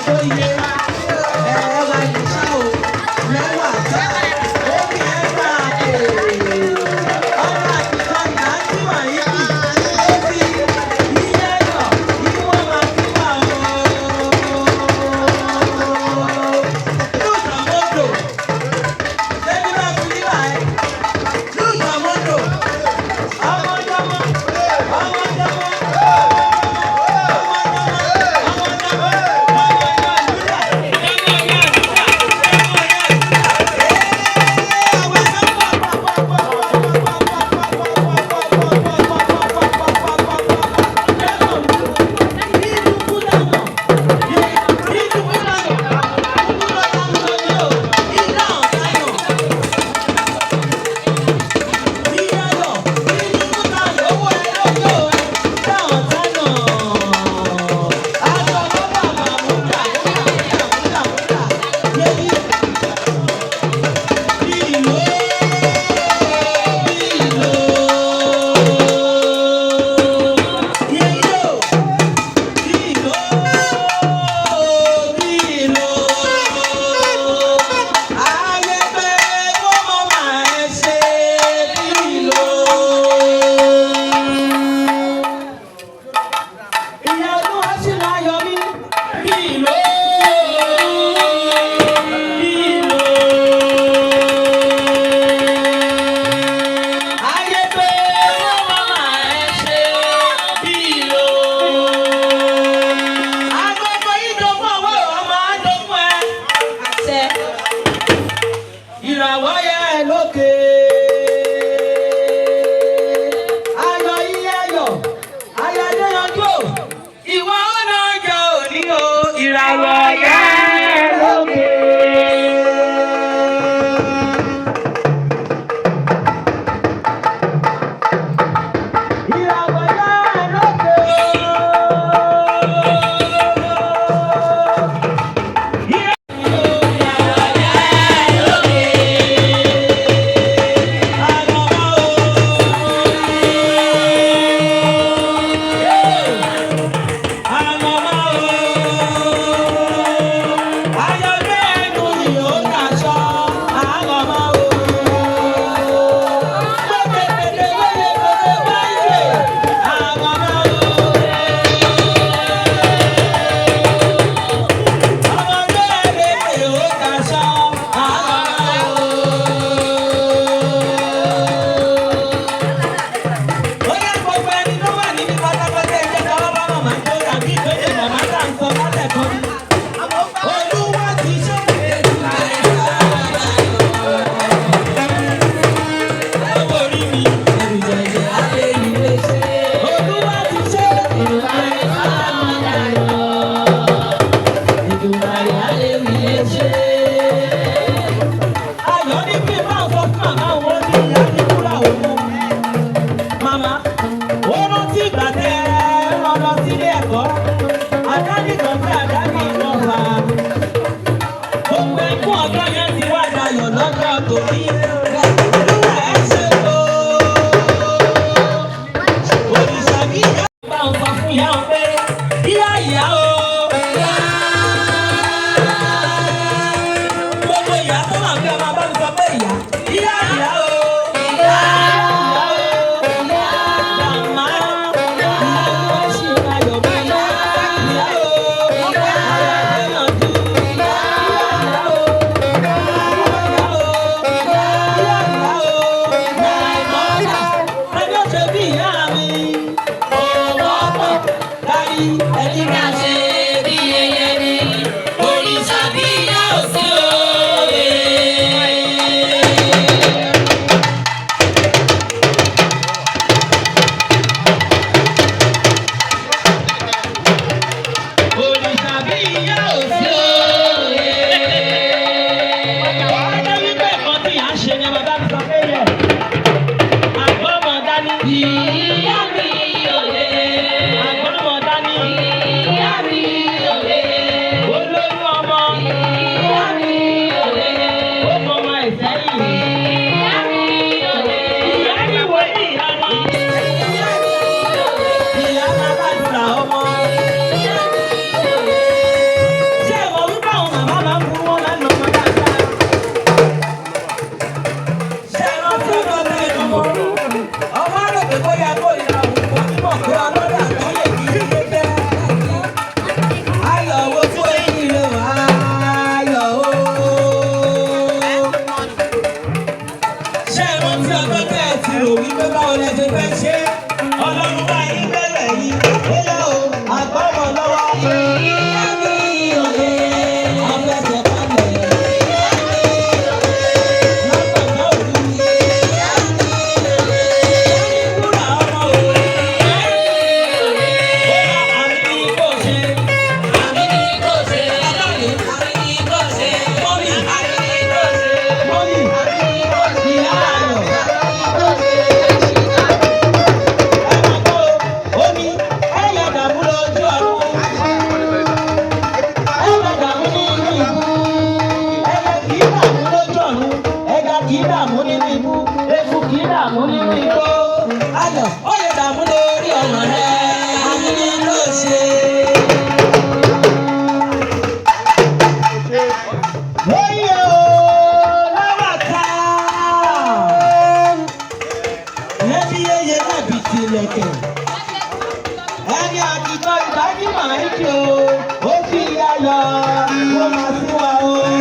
Tó yé ẹwà ìṣá o lẹ́wà tá omi ẹ̀ máa pè ọmọ àtìkọ́ ìyá tí wà yìí etí iye yọ̀ ìwọ̀n máa ti wà o. Lùtọ̀ mọ́tò ṣé bí wọ́n fi nílà ẹ̀ lùtọ̀ mọ́tò ọmọdọ́mọ ọmọdọ́mọ ọmọdọ́mọ ọmọdọ́mọ. Ìyá olúwa sì máa yọ mí bí ìlú bí ìlú. Ayé pé wọ́n máa ń ṣe bí ìlú. Agogo yìí dogún ọwọ́ ọmọ àdógún ẹ. Àṣẹ. Ìràwọ̀ yẹ lókè. Ayọ̀ yìí ayọ̀, ayọ̀ adéyanjú o. Ìwọ ọ̀nà ọjọ́ òní o, ìràwọ̀ yẹ lókè. Ìràwọ̀ yẹ lókè o. Bóyá gbogbo ẹni tó wà níbi pátápátá ẹgbẹ́ ká wá bá màmá jó tàbí ìgbésẹ̀ màmá tá à ń sọ lálẹ́ kan. Olúwa ti ṣe owó orí mi. Olúwa ti ṣe Ayọ̀ ní kí n máa sọ fún màmá òun ó ní ìyá ní kúrà òun. Màmá, ó rántí ìgbà tẹ́ ẹ rán lọ sílé ẹ̀kọ́. Àdáni kan fẹ́ àdáni kan fà. Gbogbo ẹkún ọjọ́ yẹn ti wá dayọ̀ lọ́jọ́ tòní. Olúwa ẹ ṣe o. Òrìṣà bí ìyá bá ń sọ fún ìyá òun pé ìyá ìyá o. Gbogbo ìyá tó máa ń fẹ́ máa bá mi sọ pé ìyá. Ìyá ìyá o. Ìyá ìyá o. Màmá ìyá ló ṣì máa yọ̀ mí. Ìyá o. Ìyá àgbẹ̀yànjú. Ìyá ìyá o. Ìyá o. Kì í dààmú nínú ibú, eku kì í dààmú nínú igbó. Ayọ̀ ó lè dààmú lórí ọmọ rẹ̀, àmì ló ṣe. Lóyè o, láwàtà. Lẹ́bí yeye lẹ́bi tilẹ̀kẹ̀. Ẹni àtijọ́ ìbájú màá ń jò ó fi ayọ̀ kó máa sí wa o.